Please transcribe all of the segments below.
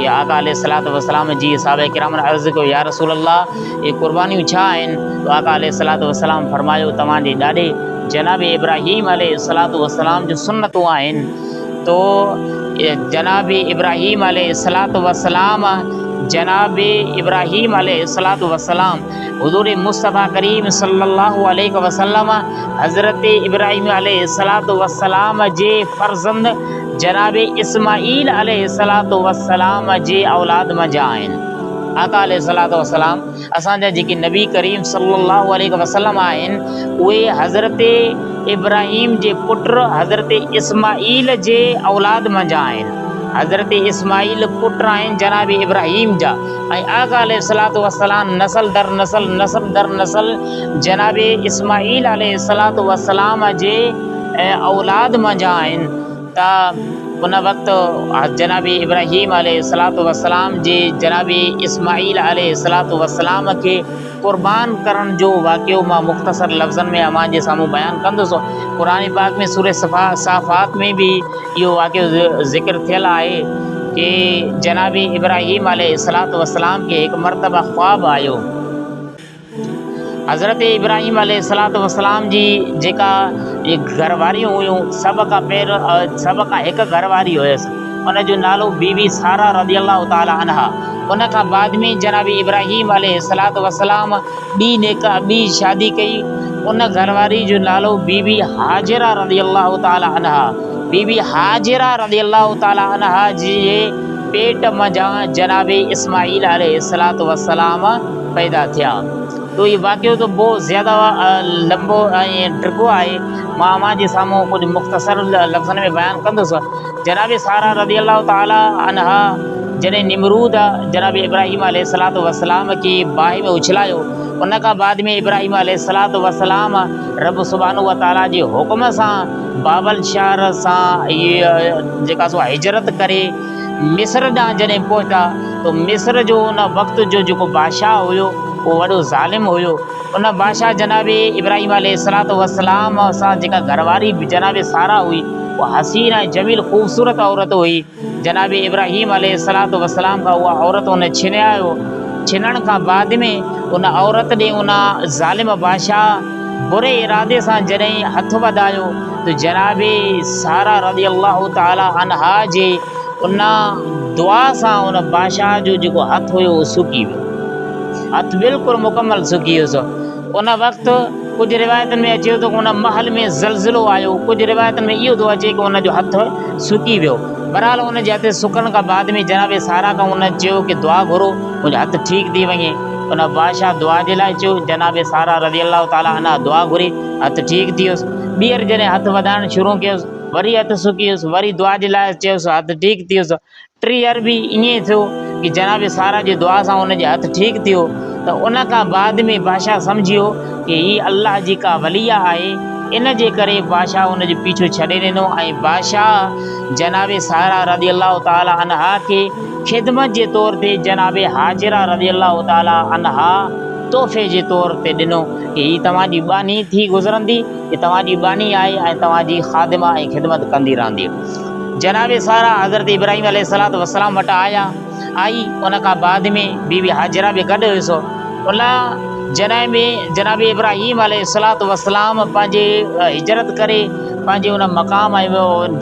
ڪي آقا عليه الصلوة والسلام جي صحابه ڪرامن عرض ڪيو يا رسول الله اهي قربانيون ڇا آهن ته آقا عليه الصلوة والسلام فرمايو توهان جي ڏاڏي جناب ابراهيم عليه الصلوة والسلام جون سنتون آهن تو جناب ابراهيم عليه الصلوة والسلام جناب ابراهيم عليه الصلوة والسلام حضور مصطفيٰ ڪريم صلي الله عليه وسلم حضرت ابراهيم عليه الصلوة والسلام جي فرزند جناب اسماعيل عليه الصلوة والسلام جي اولاد منجهان آهن. آقا عليه الصلوة والسلام اسان جا جيڪي نبي ڪريم صلي الله عليه وسلم آهن اهي حضرت ابراهيم جي پٽ حضرت اسماعيل جي اولاد منجهان آهن. حضرت اسماعيل پٽ آهن جناب ابراهيم جا ۽ آقا عليه الصلوة والسلام نسل در نسل نسب در نسل جناب اسماعيل عليه الصلوة والسلام جي اولاد منجهان آهن ته ان وقت جناب ابراهيم عليه الصلوة والسلام جي جناب اسماعيل عليه الصلوة والسلام کي قربان ڪرڻ جو واقعو مان مختصر لفظن ۾ اوهان جي سامهون بيان ڪندس. قرآن پاڪ ۾ سورة صافات ۾ به اهو واقعو ذڪر ٿيل آهي ڪي جناب ابراهيم عليه الصلوة والسلام کي هڪ مرتبه خواب آيو. حضرت ابراهيم عليه الصلوة والسلام جي جيڪا گهر واريون هيون سڀ کان پهريون سڀ کان هڪ گهر واري هيس ان جو نالو بي بي ساره رضي الله تعالٰي عنها ان کان بعد ۾ جناب ابراهيم عليه الصلوة والسلام ٻي نڪاح ٻي شادي ڪئي ان گهر واري جو نالو بي بي هاجره رضي الله تعالٰي عنها بي بي هاجره رضي الله تعالٰي عنها جي پيٽ منجهان جناب اسماعيل عليه الصلوة والسلام پيدا ٿيا. تو هي واقعو ته بهت زياده لمبو ۽ ڊگهو آهي، مان اوهان جي سامهون ڪجهه مختصر لفظن ۾ بيان ڪندس. جناب ساره رضي الله تعالٰي عنها جڏهن نمرود جناب ابراهيم عليه الصلوة والسلام کي باهه ۾ اڇلايو، ان کان بعد ۾ ابراهيم عليه الصلوة والسلام رب سبحانه وتعالٰي جي حڪم سان بابل شهر سان جيڪا سو هجرت ڪري مصر ڏانهن جڏهن پهتا ته مصر جو ان وقت جو جيڪو بادشاهه هيو اهو وڏو ظالم هيو. ان بادشاهه جناب ابراهيم عليه الصلوة والسلام سان جيڪا گهرواري جناب ساره هئي اها حسين ۽ جميل خوبصورت عورت هئي. جناب ابراهيم عليه الصلوة والسلام کان اها عورت ان ڇنيايو. ڇنڻ کان بعد ۾ ان عورت ڏي ان ظالم بادشاهه بري ارادي سان جڏهن هٿ وڌايو ته جناب ساره رضي الله تعالٰي عنها جي ان دعا سان ان بادشاهه جو جيڪو هٿ هيو اهو سڪي ويو. هٿ بلڪل مڪمل سڪي ويس. ان وقت ڪجهه روايتن ۾ اچي ٿو ته ان محل ۾ زلزلو آيو، ڪجهه روايتن ۾ اهو ٿو اچي ته ان جو هٿ سڪي ويو. بهرحال ان جي هٿ سڪڻ کان بعد ۾ جناب ساره کان ان چيو ڪه دعا گهرو منهنجو هٿ ٺيڪ ٿي وڃي. ان بادشاهه دعا جي لاء چيو، جناب ساره رضي الله تعالٰي عنها دعا گهري، هٿ ٺيڪ ٿي ويس. ٻيهر جڏهن هٿ وڌائڻ شروع ڪيس، وري هٿ سڪي ويس، وري دعا جي لاء چيس، هٿ ٺيڪ ٿي ويس. ٽيهر به ائين ئي ٿيو ڪه جناب ساره جي دعا سان ان جي هٿ ٺيڪ ٿيو ته ان کان بعد ۾ بادشاهه سمجهيو ڪه هي الله جي ڪا وليه آهي ان جي ڪري بادشاهه ان جو پيڇو ڇڏي ڏنو ۽ بادشاهه جناب ساره رضي الله تعالٰي عنها کي خدمت جي طور تي جناب هاجره رضي الله تعالٰي عنها تحفي جي طور تي ڏنو ڪه هي توهان جي ٻانهي ٿي گذرندي هي توهان جي ٻانهي آهي ۽ توهان جي خادمه ۽ خدمت ڪندي رهندي. جناب ساره حضرت ابراهيم عليه الصلوة والسلام وٽ آيا، آئي، ان کان بعد ۾ بي بي هاجره به گڏ هيس. ان جناب ۾ جناب ابراهيم عليه الصلوة والسلام پنهنجي هجرت ڪري پنهنجي ان مقام ۽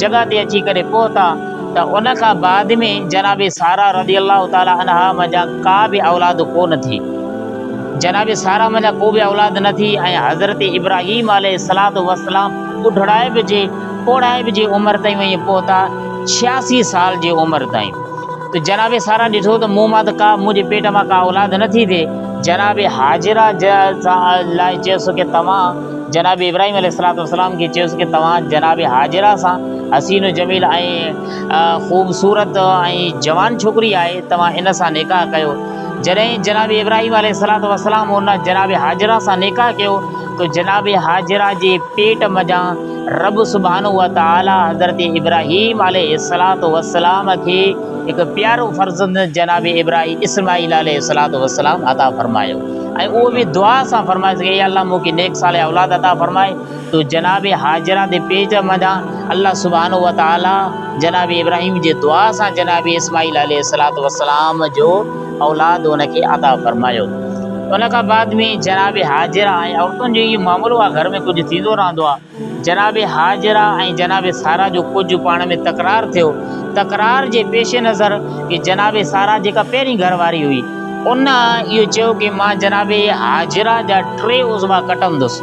جڳهه تي اچي ڪري پهتا ته ان کان بعد ۾ جناب ساره رضي الله تعالٰي عنها منجهان ڪا به اولاد ڪو نه ٿي. جناب ساره منجهان ڪو به اولاد نه ٿي ۽ حضرت ابراهيم عليه الصلوة والسلام ٻڍڙائپ جي پوڙهائپ جي عمر تائين وڃي پهتا، 86 سال جي عمر تائين. ته جناب ساره ڏٺو ته مون مان ته ڪا منهنجي پيٽ مان ڪا اولاد نه ٿي ٿئي. جناب هاجره لاء چيس ڪه توهان جناب ابراهيم عليه الصلوة والسلام کي چيس ڪه توهان جناب هاجره سان حسين و جميل ۽ خوبصورت ۽ جوان ڇوڪري آهي توهان ان سان نڪاح ڪيو. جڏهن جناب ابراهيم عليه الصلوة والسلام ان جناب هاجره سان نڪاح ڪيو ته جناب هاجره جي پيٽ منجهان رب سبحانه وتعالي حضرت ابراهيم عليه الصلوة والسلام کي هڪ پيارو فرزند جناب ابراهيم اسماعيل عليه الصلوة والسلام عطا فرمايو. ۽ اهو به دعا سان فرمايس ڪي اي الله مون کي نيڪ صالح اولاد عطا فرمائي تو جناب هاجره the پيٽ منجهان الله سبحانه وتعالي جناب ابراهيم جي دعا سان جناب اسماعيل عليه الصلوة والسلام جو اولاد ان کي عطا فرمايو. ان کان بعد ۾ جناب هاجره ۽ عورتن جو اهو معاملو آهي گهر ۾ ڪجهه ٿيندو رهندو آهي. جناب هاجره ۽ جناب ساره جو ڪجهه پاڻ ۾ تڪرار ٿيو. تڪرار جي پيش نظر ڪي جناب ساره جيڪا پهرين گهر واري هئي ان اهو چيو ڪي مان جناب هاجره جا ٽي عضوا ڪٽندس،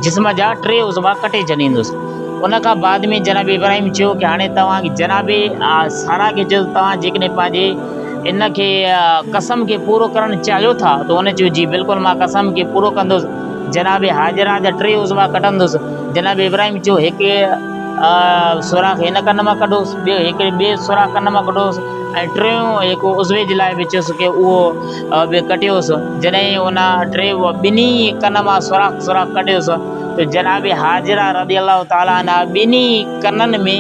جسم جا ٽي عضوا ڪٽي ڇڏيندس. ان کان بعد ۾ جناب ابراهيم چيو ڪي هاڻي توهان جناب ساره کي چيو ته توهان جيڪڏهن پنهنجي ان کي قسم کي پورو ڪرڻ چاهيو ٿا ته ان چيو جي بلڪل مان قسم کي پورو ڪندس. جناب هاجره جا ٽي عضوا ڪڍندس. جناب ابراهيم چيو، هڪ سوراخ هن ڪن مان ڪڍوس، ٻيو هڪ ٻئي سوراخ ڪن مان ڪڍوس ۽ ٽيون هڪ عضوي جي لاء به چيس ڪي اهو به ڪڍيوس. جڏهن ان ٽي ٻنهي ڪن مان سوراخ سوراخ ڪڍيوس ته جناب هاجره رضي الله تعالٰي عنها ٻنهي ڪنن ۾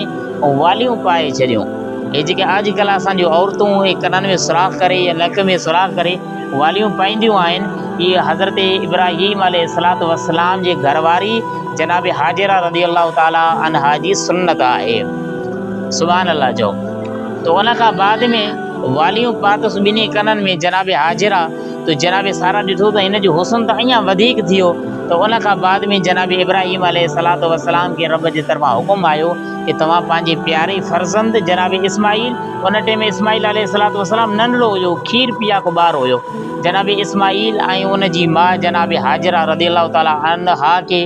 واليون پائي ڇڏيون. هي جيڪي اڄ ڪلهه اسان جون عورتون اهي ڪنن ۾ سوراخ ڪري يا نڪ ۾ سوراخ ڪري واليون پائينديون آهن، اهي حضرت ابراهيم عليه الصلوة والسلام جي گهر واري جناب هاجره رضي الله تعالٰي عنها جي سنت آهي. سبحان الله چئو. ته ان کان بعد ۾ واليون پاتس ٻنهي ڪنن ۾ جناب هاجره ته جناب ساره ڏٺو ته هن جو حسن ته اڃا وڌيڪ ٿيو ته ان کان بعد ۾ جناب ابراهيم عليه الصلوة والسلام کي رب جي طرفان حڪم آيو ڪي توهان پنهنجي پياري فرزند جناب اسماعيل ان ٽيم اسماعيل عليه الصلوة والسلام ننڍڙو هيو، کير پياڪو ٻار هيو. جناب اسماعيل ۽ ان جي ماء جناب هاجره رضي الله تعالٰي عنها کي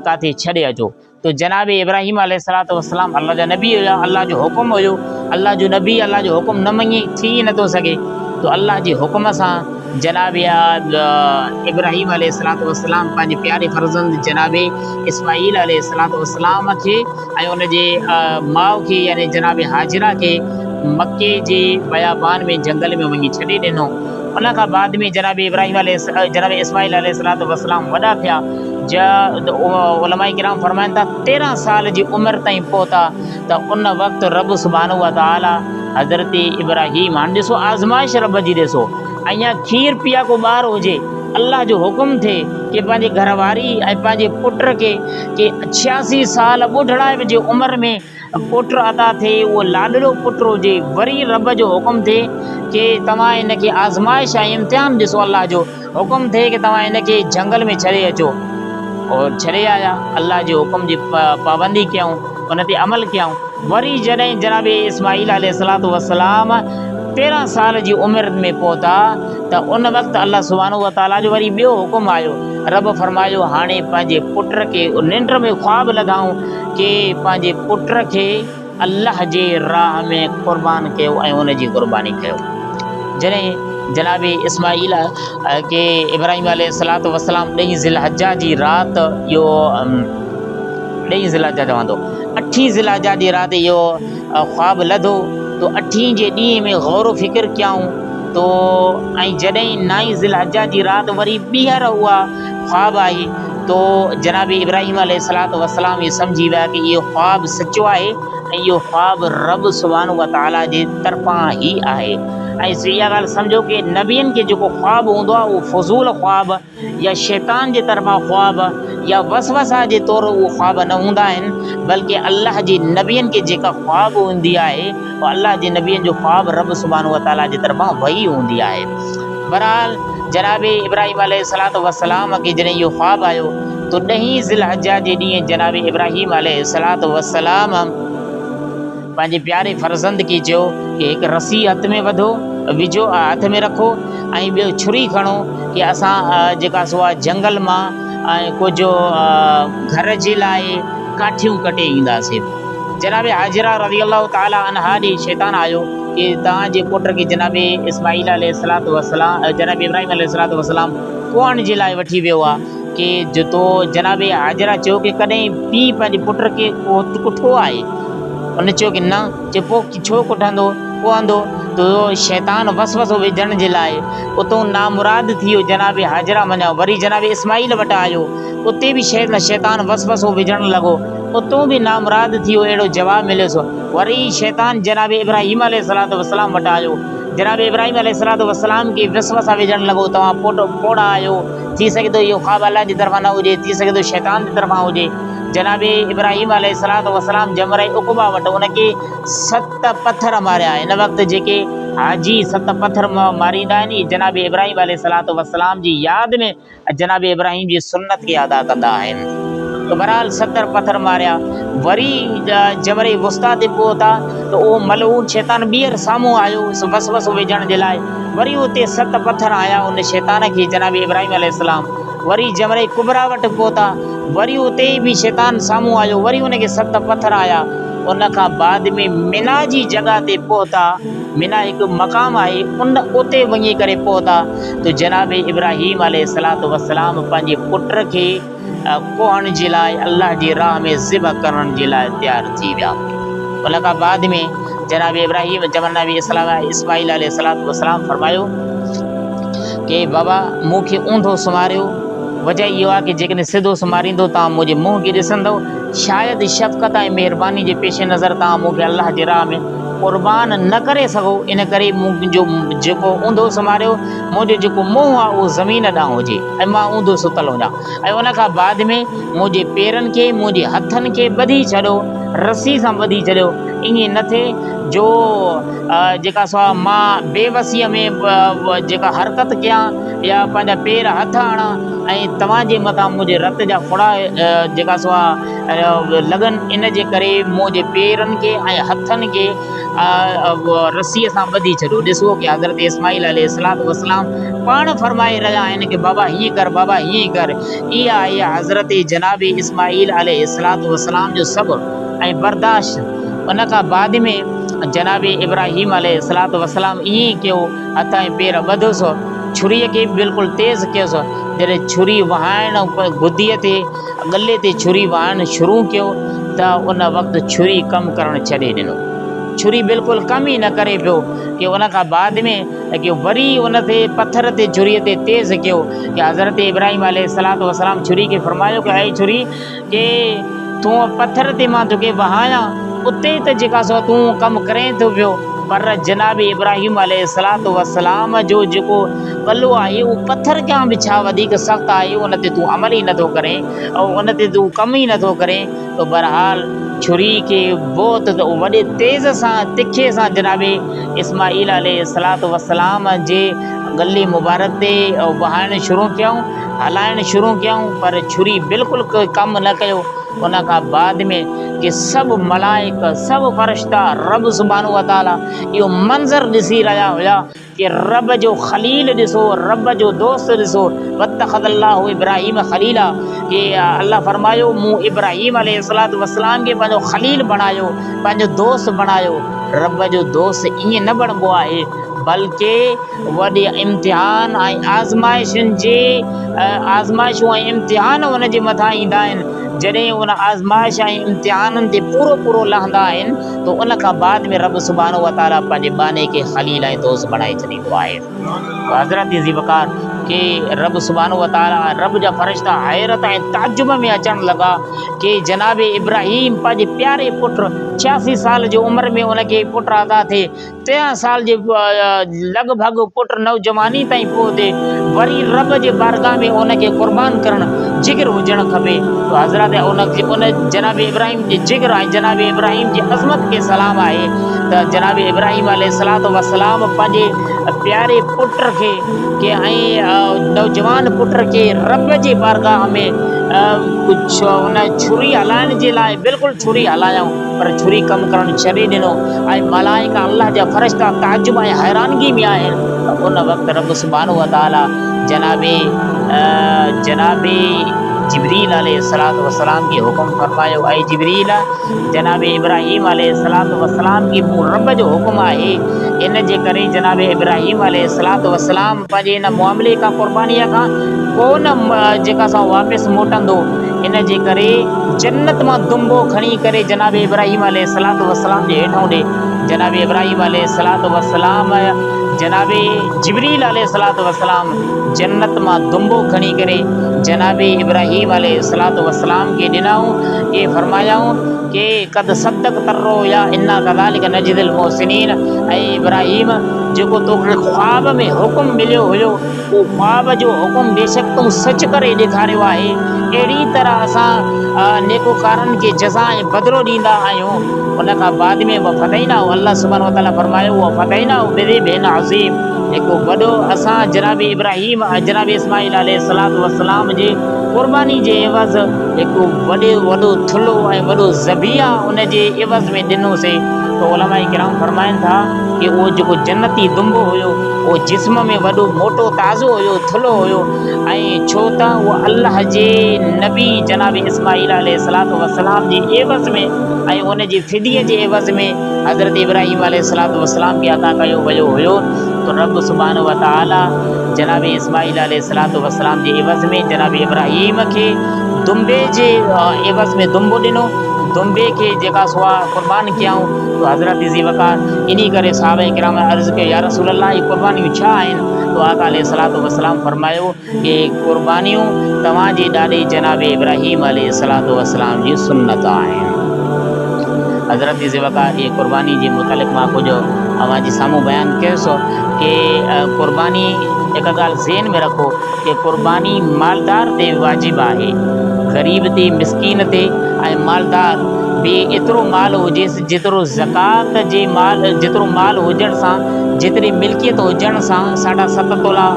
ڪاٿي ڇڏي اچو. ته جناب ابراهيم عليه الصلوة والسلام الله جا نبي هيا، الله جو حڪم هيو، الله جو نبي الله جو حڪم نه مڃي ٿي ئي نٿو سگهي. ته الله جي حڪم سان جناب ابراهيم عليه الصلوة والسلام پنهنجي پياري فرزند جناب اسماعيل عليه الصلوة والسلام کي ۽ ان جي ماء کي يعني جناب هاجره کي مڪي جي بيابان ۾ جهنگل ۾ وڃي ڇڏي ڏنو. ان کان بعد ۾ جناب ابراهيم عليه جناب اسماعيل عليه الصلوة والسلام وڏا ٿيا جا علماء ڪرام فرمائن ٿا 13 سال جي عمر تائين پهتا ته ان وقت رب سبحانه وتعالي حضرت ابراهيم هاڻ ڏسو آزمائش رب جي ڏسو اڃا کير پياڪو ٻار هجي الله جو حڪم ٿئي ڪي پنهنجي گهر واري ۽ پنهنجي پٽ کي ڪي 86 سال ٻڍڙائپ جي عمر ۾ پٽ عطا ٿئي اهو لاڏلو پٽ هجي وري رب جو حڪم ٿئي ڪي توهان ان کي آزمائش ۽ امتحان ڏسو الله جو حڪم ٿئي ڪي توهان ان کي جهنگل ۾ ڇڏي اچو اور ڇڏي آيا الله جي حڪم جي پابندي ڪيائون ان تي عمل ڪيائون وري جڏهن جناب اسماعيل عليه الصلوة والسلام 13 سال جي عمر ۾ پهتا ته ان وقت الله سبحانه وتعاليٰ جو وري ٻيو حڪم آيو رب فرمايو هاڻي پنهنجي پٽ کي ننڊ ۾ خواب لڌائون ڪي پنهنجي پٽ کي الله جي راهه ۾ قربان ڪيو ۽ ان جي قرباني ڪيو. جڏهن جناب اسماعيل کي ابراهيم عليه الصلوة والسلام ڏهين ذي الحجه جي رات اهو ڏهين ذي الحجه چوان ٿو اٺين ذي الحجه جي رات اهو خواب لڌو ته اٺين جي ڏينهن ۾ غور و فڪر ڪيائون تو ۽ جڏهن نائين ذي الحجه جي رات وري ٻيهر اها خواب آئي تو جناب ابراهيم عليه الصلوة والسلام اهو سمجهي ويا ڪي اهو خواب سچو آهي ۽ اهو خواب رب سبحانه وتعالي جي طرفان ئي آهي ۽ اها ڳالهه سمجهو ڪي نبين کي جيڪو خواب هوندو آهي اهو فضول خواب يا شيطان جي طرفان خواب يا وسوسه جي طور اهو خواب نه هوندا آهن بلڪه الله جي نبين کي جيڪا خواب هوندي آهي اهو الله جي نبين جو خواب رب سبحانه وتعالي جي طرفان وحي هوندي آهي. بهرحال جناب ابراهيم عليه الصلوة والسلام کي جڏهن اهو خواب آيو ته ڏهين ذي الحجه جي ڏينهن جناب ابراهيم عليه الصلوة والسلام پنهنجي پياري فرزند کي چيو ڪي هڪ رسي هٿ ۾ وڌو وجهو هٿ ۾ رکو ۽ ٻيو ڇري کڻو ڪي اسان جيڪا سو آ جهنگل مان ۽ ڪجهه گهر جي لاء ڪاٺيون ڪٽي اينداسين. جناب هاجره رضي الله تعالٰي عنها ڏي شيطان آيو ڪي توهان جي پٽ کي جناب اسماعيل عليه الصلوة والسلام جناب ابراهيم عليه الصلوة والسلام ڪوهڻ جي لاء وٺي ويو آ ڪي جو تو جناب هاجره چيو ڪي ڪڏهن پيء پنهنجي پٽ کي ڪٺو آهي؟ ان چيو ڪي نه، چي پوء ڇو ڪٺندو، ڪوهندو؟ تو شيطان وسوسو وجهڻ جي لاء اتون نامراد ٿي ويو جناب هاجره منجهان وري جناب اسماعيل وٽ آيو اتي به شيطان وسوسو وجهڻ لڳو اتون به نامراد ٿي ويو اهڙو جواب مليس وري شيطان جناب ابراهيم عليه الصلوة والسلام وٽ آيو. جناب ابراهيم عليه الصلوة والسلام کي وسوسا وجهڻ لڳو، توهان پوڙها آهيو، ٿي سگهي ٿو اهو خواب الله جي طرفان نه هجي، ٿي سگهي ٿو شيطان جي طرفان هجي. جناب ابراهيم عليه الصلوة والسلام جمره عقبه وٽ ان کي ست پٿر ماريا. هن وقت جيڪي حاجي ست پٿر ماريندا آهن، اهي جناب ابراهيم عليه الصلوة والسلام جي ياد ۾ جناب ابراهيم جي سنت کي ادا ڪندا آهن. ته بهرحال ستر پٿر ماريا. وري جمري وسطيٰ تي پهتا ته اهو ملعون شيطان ٻيهر سامهون آيو وسوسو وجهڻ جي لاء. وري اتي ست پٿر آيا ان شيطان کي جناب ابراهيم عليه السلام وري جمري ڪبريٰ وٽ پهتا وري اتي به شيطان سامهون آيو وري ان کي ست پٿر آيا. ان کان بعد ۾ منيٰ جي جڳهه تي پهتا. منيٰ هڪ مقام آهي ان اتي وڃي ڪري پهتا. ته جناب ابراهيم عليه الصلوة والسلام پنهنجي پٽ کي ڪهڻ جي لاء الله جي راهه ۾ ذبح ڪرڻ جي لاء تيار ٿي ويا. ان کان بعد ۾ جناب ابراهيم جناب اسماعيل عليه الصلوة والسلام فرمايو ڪي بابا مون کي اونڌو سمهاريو، وجه اهو آهي ڪي جيڪڏهن سڌو سمهاريندو توهان منهنجي منهن کي ڏسندؤ، شايد شفقت ۽ مهرباني جي پيش نظر توهان مون کي الله جي راهه ۾ قربان نه ڪري سگهو، ان ڪري منهنجو جيڪو اونڌو سمهاريو، منهنجو جيڪو منهن آهي اهو زمين ڏانهن هجي ۽ مان اونڌو ستل هجان ۽ ان کان بعد ۾ منهنجي پيرن کي منهنجي هٿن کي ٻڌي ڇڏيو، رسي سان ٻڌي ڇڏيو، ائين نه ٿئي جو جيڪا سا مان بي وسيء ۾ جيڪا حرڪت ڪيان يا پنهنجا پير هٿ آڻان ۽ توهان جي مٿان منهنجي رت جا ڦڙا جيڪا سا لڳن، ان جي ڪري منهنجي پيرن کي ۽ هٿن کي رسيء سان ٻڌي ڇڏيو. ڏسو ڪي حضرت اسماعيل عليه الصلوة والسلام پاڻ فرمائي رهيا آهن ڪي بابا هيئن ڪر، بابا هيئن ڪر. اها آهي حضرت جناب اسماعيل عليه الصلوة والسلام جو صبر ۽ برداشت. ان کان بعد ۾ جناب ابراهيم عليه الصلوة والسلام ائين ئي ڪيو، هٿ ۽ پير ٻڌس، ڇريء کي به بلڪل تيز ڪيس، جڏهن ڇري وهائڻ گديء تي ڳلي تي ڇري وهائڻ شروع ڪيو ته ان وقت ڇري ڪم ڪرڻ ڇڏي ڏنو. ڇري بلڪل ڪم ئي نه ڪري پيو ڪي ان کان بعد ۾ ڪي وري ان تي پٿر تي ڇري تي تيز ڪيو ڪي حضرت ابراهيم عليه الصلوة والسلام ڇري کي فرمايو ڪي اي ڇري ڪي تون پٿر تي مان توکي وهايان اتي ته جيڪا سو تون ڪم ڪرين ٿو پيو پر جناب ابراهيم عليه الصلوة والسلام جو جيڪو پلو آهي اهو پٿر کان به ڇا وڌيڪ سخت آهي ان تي تون عمل ئي نٿو ڪرين ۽ ان تي تون ڪم ئي نٿو ڪرين ته بهرحال ڇري کي بهت وڏي تيز سان تکي سان جناب اسماعيل عليه الصلوة والسلام جي ڳلي مبارڪ تي وهائڻ شروع ڪيائون هلائڻ شروع ڪيائون پر ڇري بلڪل ڪم نه ڪيو ان کان بعد ۾ ڪي سڀ ملائڪ سڀ فرشتا رب سبحانه وتعالي اهو منظر ڏسي رهيا هيا ڪي رب جو خليل ڏسو، رب جو دوست ڏسو، واتخذ الله ابراهيم خليلا ڪي الله فرمايو مون ابراهيم عليه الصلوة والسلام کي پنهنجو خليل بڻايو، پنهنجو دوست بڻايو، رب جو دوست ائين نه بڻبو آهي بلڪه وڏي امتحان ۽ آزمائشن جي آزمائشون ۽ امتحان ان جي مٿان ايندا آهن، جڏهن ان آزمائش ۽ امتحانن تي پورو پورو لهندا آهن ته ان کان بعد ۾ رب سبحانه وتعاليٰ پنهنجي ٻانهي کي خليل ۽ دوست بڻائي ڇڏيندو آهي. حضرت ذي وقار کي رب سبحانه وتعاليٰ ۽ رب جا فرشتا حيرت ۽ تعجب ۾ اچڻ لڳا ڪي جناب ابراهيم پنهنجي پياري پٽ 86 سال جي عمر ۾ ان کي پٽ عطا ٿئي 13 سال جي لڳ ڀڳ پٽ نوجواني تائين پهتي وري رب جي بارگاهه ۾ ان کي قربان ڪرڻ جگر هجڻ کپي ته حضرت ان کي ان جناب ابراهيم جي جگر ۽ جناب ابراهيم جي عظمت کي سلام آهي ته جناب ابراهيم عليه الصلوة والسلام پنهنجي پياري پٽ کي کي ۽ نوجوان پٽ کي رب جي بارگاهه ۾ ان ڇري هلائڻ جي لاء بلڪل ڇري هلايائون پر ڇري ڪم ڪرڻ ڇڏي ڏنو ۽ ملائڪ الله جا فرشتا تعجب ۽ حيرانگي ۾ آهن ته ان وقت رب سبحانه وتعالي جناب جناب جبريل عليه الصلوة والسلام کي حڪم فرمايو اي جبريل جناب ابراهيم عليه الصلوة والسلام کي مون رب جو حڪم آهي ان جي ڪري جناب ابراهيم عليه الصلوة والسلام پنهنجي ان معاملي کان قربانيء کان ڪو نه جيڪا سان واپس موٽندو، ان جي ڪري جنت مان دنبو کڻي ڪري جناب ابراهيم عليه الصلوة والسلام جي هيٺئون ڏي. جناب ابراهيم عليه الصلوة والسلام جناب جبريل عليه الصلوة والسلام جنت مان دنبو کڻي ڪري جناب ابراهيم عليه الصلوة والسلام کي ڏنائون ڪي فرمايائون ڪي قد صدقت الرؤيا انا ڪذلڪ نجزي المحسنين اي ابراهيم جيڪو توکي خواب ۾ حڪم مليو هيو اهو خواب جو حڪم بيشڪ تون سچ ڪري ڏيکاريو آهي اهڙي طرح اسان نيڪوڪارن کي جزا ۽ بدلو ڏيندا آهيون ان کان بعد ۾ وفديناه الله سبحانه وتعالي فرمايو وفديناه بذبح عظيم هڪ وڏو اسان جناب ابراهيم ۽ جناب اسماعيل عليه الصلوة والسلام جي قرباني جي عوض هڪ وڏي وڏو ٿلهو ۽ وڏو ذبيحه ان جي عوض ۾ ڏنوسي ته علماء ڪرام فرمائن ٿا ڪي اهو جيڪو جنتي دنبو هيو اهو جسم ۾ وڏو موٽو تازو هيو ٿلهو هيو ۽ ڇو ته اهو الله جي نبي جناب اسماعيل عليه الصلوة والسلام جي عوض ۾ ۽ ان جي فديي جي عوض ۾ حضرت ابراهيم عليه الصلوة والسلام کي عطا ڪيو ويو هيو ته رب سبحانه وتعالي جناب اسماعيل عليه الصلوة والسلام جي عوض ۾ جناب ابراهيم کي دنبي جي عوض ۾ دنبو ڏنو دنبي کي جيڪا سو قربان ڪيائون ته حضرت ذي وقار انهي ڪري صحابه ڪرام عرض ڪيو يا رسول الله هي قربانيون ڇا آهن ته آقا عليه الصلوة والسلام فرمايو اهي قربانيون توهان جي ڏاڏي جناب ابراهيم عليه الصلوة والسلام جي سنت آهن. حضرت ذي وقار اهي قرباني جي متعلق مان ڪجهه اوهان جي سامهون بيان ڪيس ڪي قرباني هڪ ڳالهه ذهن ۾ رکو ڪي قرباني مالدار تي واجب آهي غريب تي مسڪين تي ۽ مالدار به ايترو مال هجيس جيترو زڪوات جي مال جيترو مال هجڻ سان جيتري ملڪيت هجڻ سان ساڍا ست تولا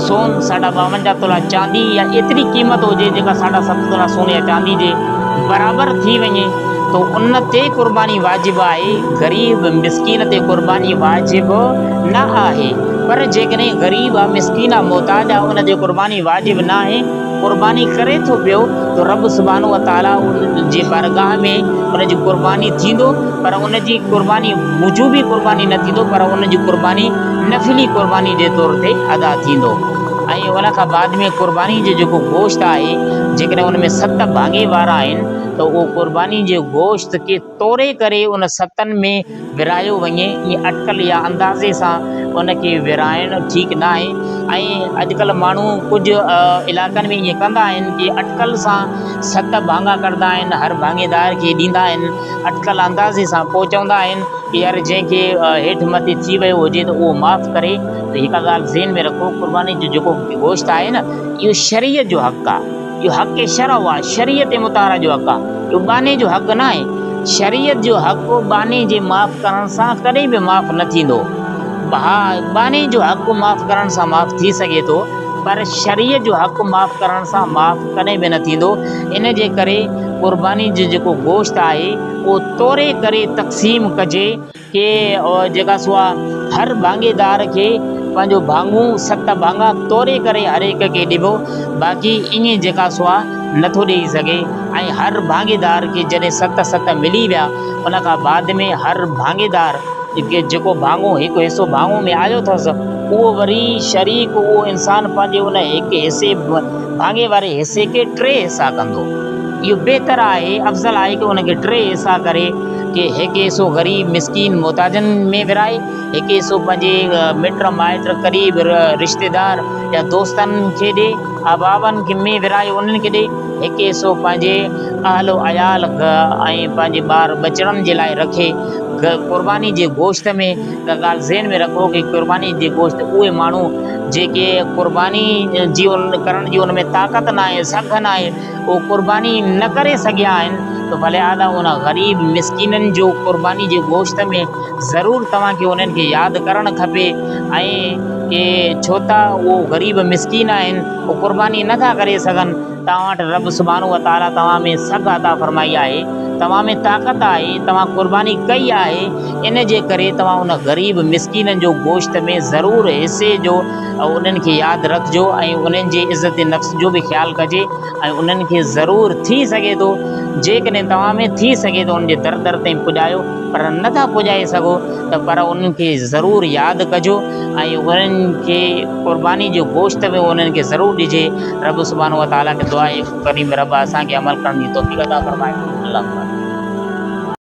سون ساڍا ٻاونجاهه تولا چاندي يا ايتري قيمت هجي جيڪا ساڍا ست تولا سون يا چاندي جي برابر ٿي وڃي ته ان تي قرباني واجب آهي غريب مسڪين تي قرباني واجب نه آهي پر جيڪڏهن غريب آ مسڪين آ محتاج آ ان تي قرباني واجب نه آهي قرباني ڪري ٿو پيو ته رب سبحانه وتعالي ان جي بارگاهه ۾ ان جي قرباني ٿيندو پر ان جي قرباني وجوبي قرباني نه ٿيندو پر ان جي قرباني نفلي قرباني جي طور تي ادا ٿيندو ۽ ان کان بعد ۾ قرباني جو جيڪو گوشت آهي جيڪڏهن ان ۾ ست ڀاڱي وارا آهن ته اهو قرباني جي گوشت کي توري ڪري ان ستن ۾ ورهايو وڃي ائين اٽڪل يا اندازي سان ان کي ورهائڻ ٺيڪ نه آهي ۽ اڄڪلهه ماڻهو ڪجهه علائقن ۾ ائين ڪندا آهن ڪي اٽڪل سان ست ڀاڱا ڪڍندا آهن هر ڀاڱيدار کي ڏيندا آهن اٽڪل اندازي سان پوء چوندا آهن ڪي يار جنهن کي هيٺ مٿي ٿي ويو هجي ته اهو معاف ڪري ته هڪ ڳالهه ذهن ۾ رکو قرباني جو جيڪو گوشت آهي نه اهو شريعت جو حق آهي اهو حق شرع آهي، شريعت مطهره جو حق آهي، اهو ٻانهي جو حق ناهي. شريعت جو حق ٻانهي جي معاف ڪرڻ سان ڪڏهن به معاف نه ٿيندو. ها ٻانهي جو حق معاف ڪرڻ سان معاف ٿي سگهي ٿو پر شريعت جو حق معاف ڪرڻ سان معاف ڪڏهن به نه ٿيندو. ان جي ڪري قرباني جو جيڪو گوشت آهي اهو توري ڪري تقسيم ڪجي. ڪي جيڪا سو آ هر ڀاڱيدار کي پنهنجو ڀاڱو ست ڀاڱا توري ڪري هر هڪ کي ڏبو باقي ائين جيڪا سو آ نٿو ڏيئي سگهي ۽ هر ڀاڱيدار کي جڏهن ست ست ملي ويا ان کان بعد ۾ هر ڀاڱيدار کي جيڪو ڀاڱو هڪ حصو ڀاڱو ۾ آيو اٿس اهو وري شريڪ اهو انسان پنهنجي ان هڪ حصي ڀاڱي واري حصي کي ٽي حصا ڪندو اهو بهتر آهي افضل آهي ڪي ان کي ٽي حصا ڪري ڪي هڪ حصو غريب مسڪين محتاجن ۾ ورهائي، هڪ حصو پنهنجي مٽ مائٽ قريب رشتيدار يا دوستن کي ڏي، احبابن ۾ ورهائي انهن کي ڏي، هڪ حصو پنهنجي اهل و عيال ۽ پنهنجي ٻار ٻچڙن جي لاء رکي. قرباني جي گوشت ۾ هڪ ڳالهه ذهن ۾ رکو ڪي قرباني جي گوشت اهي ماڻهو جيڪي قرباني جي ڪرڻ جي ان ۾ طاقت ناهي سگهه ناهي اهو قرباني نه ڪري سگهيا آهن ته فلهذا ان غريب مسڪينن جو قرباني جي گوشت ۾ ضرور توهان کي انهن کي ياد ڪرڻ کپي ۽ ڪي ڇوته اهو غريب مسڪين آهن اهو قرباني نه ٿا ڪري سگهن توهان وٽ رب سبحانه وتعالي توهان ۾ سگهه عطا فرمائي آهي توهان ۾ طاقت آهي توهان قرباني ڪئي آهي ان جي ڪري توهان ان غريب مسڪينن جو گوشت ۾ ضرور حصي جو انهن کي ياد رکجو ۽ انهن جي عزت نفس جو به خيال ڪجي ۽ انهن کي ضرور ٿي سگهي ٿو جيڪڏهن توهان ۾ ٿي سگهي ٿو انهن جي در در تائين پڄايو پر نه ٿا پڄائي سگهو ته پر انهن کي ضرور ياد ڪجو ۽ انهن کي قرباني جو گوشت به انهن کي ضرور ڏجي رب سبحانه وتعالي کي دعا آهي ڪريم رب اسان کي عمل ڪرڻ جي توفيق عطا فرمائي اللهم آمين.